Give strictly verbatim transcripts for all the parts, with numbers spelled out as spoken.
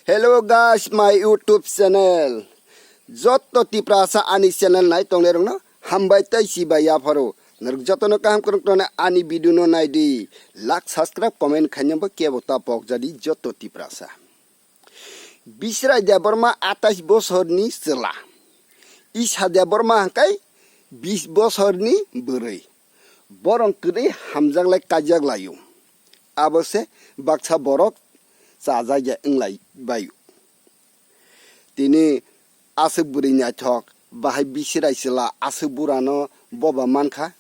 Hello guys, my YouTube channel. Jotto Tiprasa ani channel nai tongnai rokno hambai tei chibai yapharo. Norok jotono kaham kwrwng tongna ani video no naidi. Like, subscribe, comment khaina bo kebo ta pok jadi jotto Tiprasa. Bisrai Debbarma atais bosorni chwla. Isha Debbarma hwnkhe bis bosorni bwrwi. Borok kwrwi hamjaklai kaijaklaio. Abo se baksa borok chajakya wnglai baio. Tini aswk bwrwi naithok, bahai Bisrai chwla aswk burano boba mankha.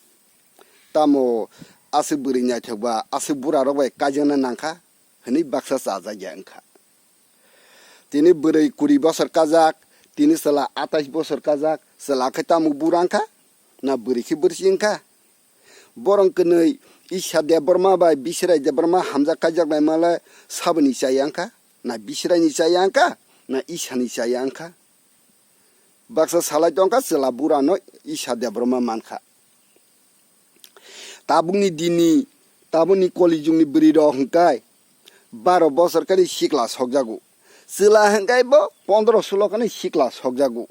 Tamo aswk bwrwi naithok ba aswk burarok bai kaijakna nangkha hwnwi baksa chajakya wngkha. Tini bwrwi kuri bosor kajak, tini chwla atais bosor kajak, chwla khe tamo bura wngkha, na bwrwi khe bwrwi wngkha? Borok kwnwi Isha Debbarma bai Bisrai Debbarma hamjak kaijaknai male saboni chaya wngkha, na Bisraini chaya wngkha, na Ishani chaya wngkha? Baksa salai tongkha chwla burano Isha Debbarma mankha. Tabukni dini, tabukni kolijugni bwrwi rok hwnkhe baro bosor khe sikla sokjago. Chwla hwnkhe bo pondro sulo khe sikla sokjago.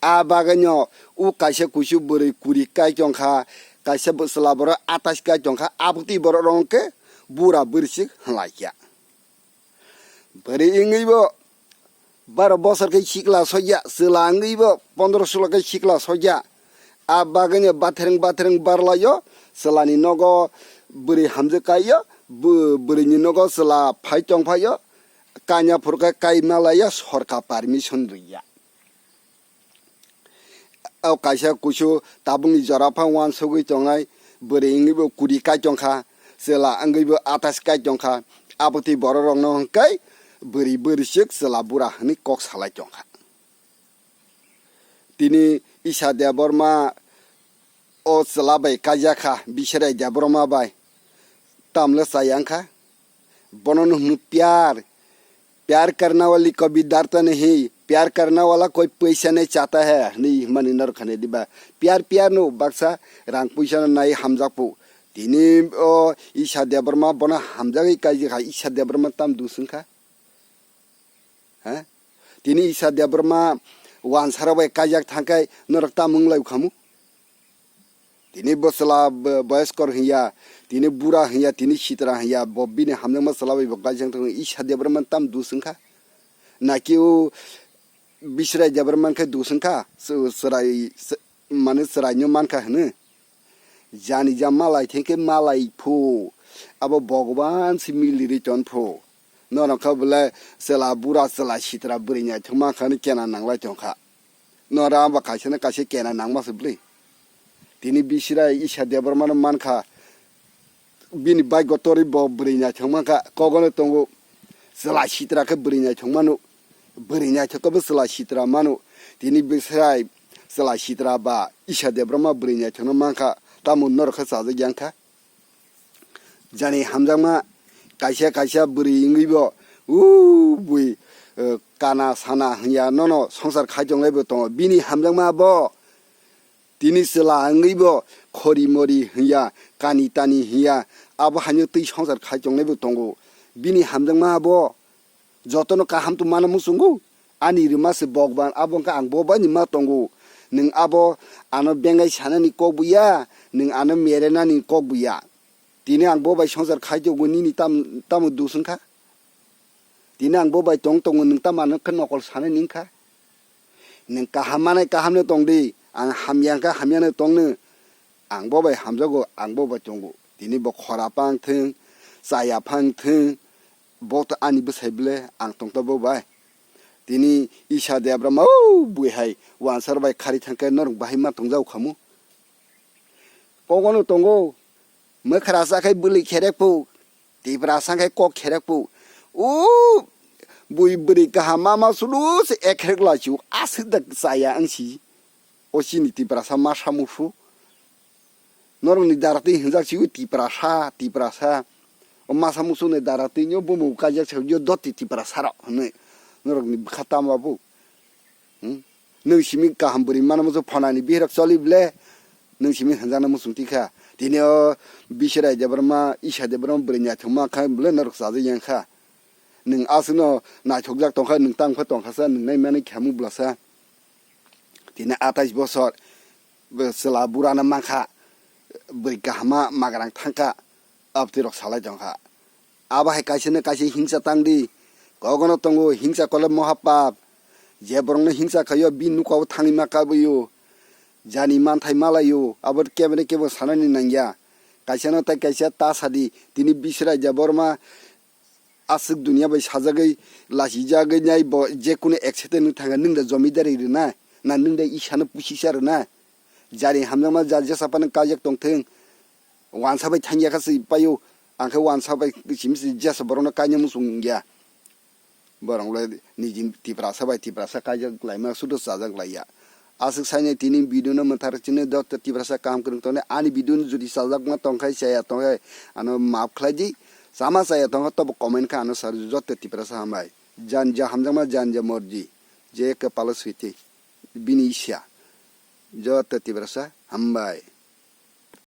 A bagwino o kaisa kusu bwrwi kuri kai tongkha, kaisa bo chwla borok atais kai tongkha, aboni borok rok hwnkhe bura bwrwisik hwnlaikha. Bwrwi wngwi bo baro bosor khe sikla sokya, chwla wngwi bo pondro sulo khe sikla sokya. A bagwino bathreng bathreng barlaio, chwlani nogo bwrwi hamjwk kaio, bw-, bwrwini nogo chwla phai tongphaio, kanya phuru khe kai malaio, sorkar permission rwya. O kaisa kusu tabukni jora phang uansugwi tongnai, bwrwi wngwi bo kuri kai tongkha, chwla wngwi bo atais kai tongkha, aboni borok rokno hwnkhe bwrwi bwrwisik chwla bura hwnwi kok salai tongkha. Tini Isha Debbarma o chwla bai kaijakha, Bisrai Debbarma bai tamle chaya wngkha. Bono no hwnwi pyar, pyar karna wali ko bhi darta nahi, pyar karna wala koi paisa nahi chahta hai, hwnwi himani norok khanai diba. Pyar, pyar no baksa rang puisa no nai hamjakphu. Tini o Isha Debbarma bono hamjagwi kaijakha, Isha Debbarma tam dusungkha. Ha? Tini Isha Debbarma wansarok bai kaijak thangkhe norok tamo wnglaikhamu? Tini bo chwla bo-, boyoskor hinya, tini bura hinya, tini sitra hinya, bo bini hamjakma chwla bai bo kaijak thangkhe Isha Debbarma tam dusungkha? Naki o Bisrai Debbarma khe dusungkha? Chw-, chwrai, chw-, mane chwraino mankha hwnwi? Jani ja malai thengkhe malai phu, abo Bhagwan se milirwi ton phu. Norok kha bole chwla bura chwla sitra bwrwi naithok mankha hwnwi kena nanglai tongkha. Norok abo kaisa na kaisa kena nangma se bwlwi. Tini Bisrai Isha Debbarma no mankha, bini bike o torwi bo bwrwi naithok mankha, kogono tongo. Chwla sitra khe bwrwi naithok mano, bwrwi naithok khe bo chwla sitra mano. Tini Bisrai chwla sitra ba Isha Debbarma bwrwi naithokno mankha, tamo norok khe chajakya wngkha. Jani hamjakma kaisa kaisa bwrwi wngwi bo, o bui, eh, kana sana hwnya nono songsar khai tonglai bo tongo. Bini hamjakma bo tini chwla wngwi bo khori mori hwnya, kani tani hwnya, abo haino twi songsar khai tongnai bo tongo. Bini hamjakma abo jotono kaham tong mano muchungo. Ani rwma se Bhagwan, abo wngkha ang bo bai ni ma tongo. Nwng abo ano bengai sanani kok buya, nwng ano merenani kok buya. Tini ang bo bai songsar khai tongo, nini tam-, tamo dus wngkha? Tini ang bo bai tong tongo, nwng tamo ano khe nokol sanani wngkha? Nwng kaham manai kaham no tong di, ang hamya hwnkhe hamya no tong no. Ang bo bai hamjago, ang bo bai tongo. Tini bo khora phang thung, chaya phang thung, bo to ani bwsai ble, ang tong ta bo bai. Tini Isha Debra ma, o bui hai wansar bai khari thang khe norok bahai ma tong jago khamu. Kogono tongo, mwkhra sa khai bwlwi kherek phu, Tiprasa khai kok kherek phu. O bui bwrwi kaham ma ma sulu se ek kherek la chu aswk da chaya ang si. O chini Tiprasa ma samu phu. Norokni dara twi hwnjak si o Tiprasa, Tiprasa. O masa muchungni dara twi no bumung kaijak se o doti Tiprasa rok hwnwi. Norokni bwkha tamo bo. Hmm? Nwng simi kaham bwrwi mano muchung phonani bihirok choli ble. Nwng simi hwnjakna muchung tikha. Tini o Bisrai Debbarma, Isha Debbarma bwrwi naithok ma kha ble norok chajak yang kha. Nwng aswkno naithokjak tongkha, nwng tangkha tongkhasa, nwng nai manwi khamu bwlasa. Tini atais bosor, chwla burano mankha, bwrwi kahama magrang thangkha, abtwi rok salai tongkha. Abo hai kaisa no kaisa hingsa tang di. Kogono tongo hingsa kole moha pap. Je borokno hingsa khaio, bini nukao thangwi ma kabwi o. Jani manthai malaio, abo kebene kebo sanani nangya. Kaisa no tai kaisa ta sadi, tini Biswrai Debbarma aswk dunia bai sajagwi, lasijagwi nai bo jekunu accident wng thangkha, nwng da jomidari rwna, na nwng da isano pusisa rwna? Jani hamjakma jar jesa phano kaijak tongthwng. Wansa bai thangya kha se paio, ang khe wansa bai simi se jesa borokno kaina muchung wngya. Borok le niji Tiprasa bai Tiprasa kaijak laima sudo chajak laiya. Aswk sainai tini video no mwthar chini joto Tiprasa kaham kwrwng tongnai. Ani video no jodi chajakma tongkhai chaya tongkhai ano maaf khlai di. Chama chaya tongkha tobo comment kha ano sar joto Tiprasa hambai. Janja hamjakma janja morji. Je kwpalo switi. Bini isya. Joto Tiprasa hambai.